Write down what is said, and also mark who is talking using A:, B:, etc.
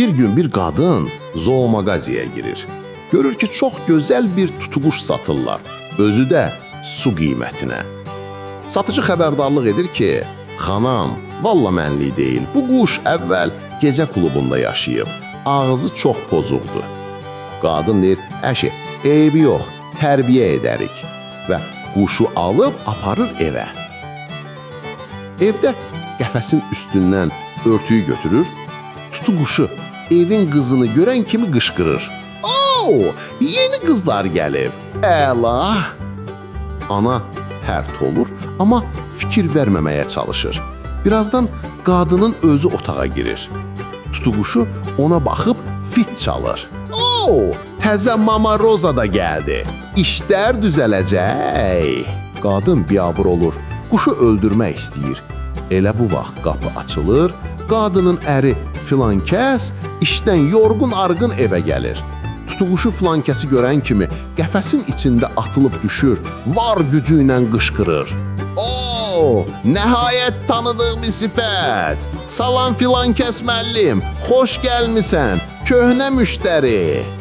A: Bir gün bir qadın zoomağaziyə girir. Görür ki, çox gözəl bir tutuquş satırlar. Özü də su qiymətinə. Satıcı xəbərdarlıq edir ki, xanım, valla mənlik deyil. Bu quş əvvəl gecə klubunda yaşayıb. Ağzı çox pozuqdur. Qadın deyir, əşi, eybi yox, tərbiyə edərik. Və quşu alıb aparır evə. Evdə qəfəsin üstündən örtüyü götürür, tutuquşu evin qızını görən kimi qışqırır. Oo, yeni qızlar gəlib. Əla! Ana pərt olur, amma fikir verməməyə çalışır. Birazdan qadının özü otağa girir. Tutuquşu ona baxıb fit çalır. Oo, təzə Mama Roza da gəldi. İşlər düzələcək. Qadın biabır olur, quşu öldürmək istəyir. Elə bu vaxt qapı açılır, qadının əri filankəs işdən yorğun arğın evə gəlir. Tutuquşu filankəsi görən kimi qəfəsin içində atılıb düşür, var gücü ilə qışqırır. Oo, nəhayət tanıdığım bir sifət. Salam filankəs müəllim, xoş gəlmisən, köhnə müştəri.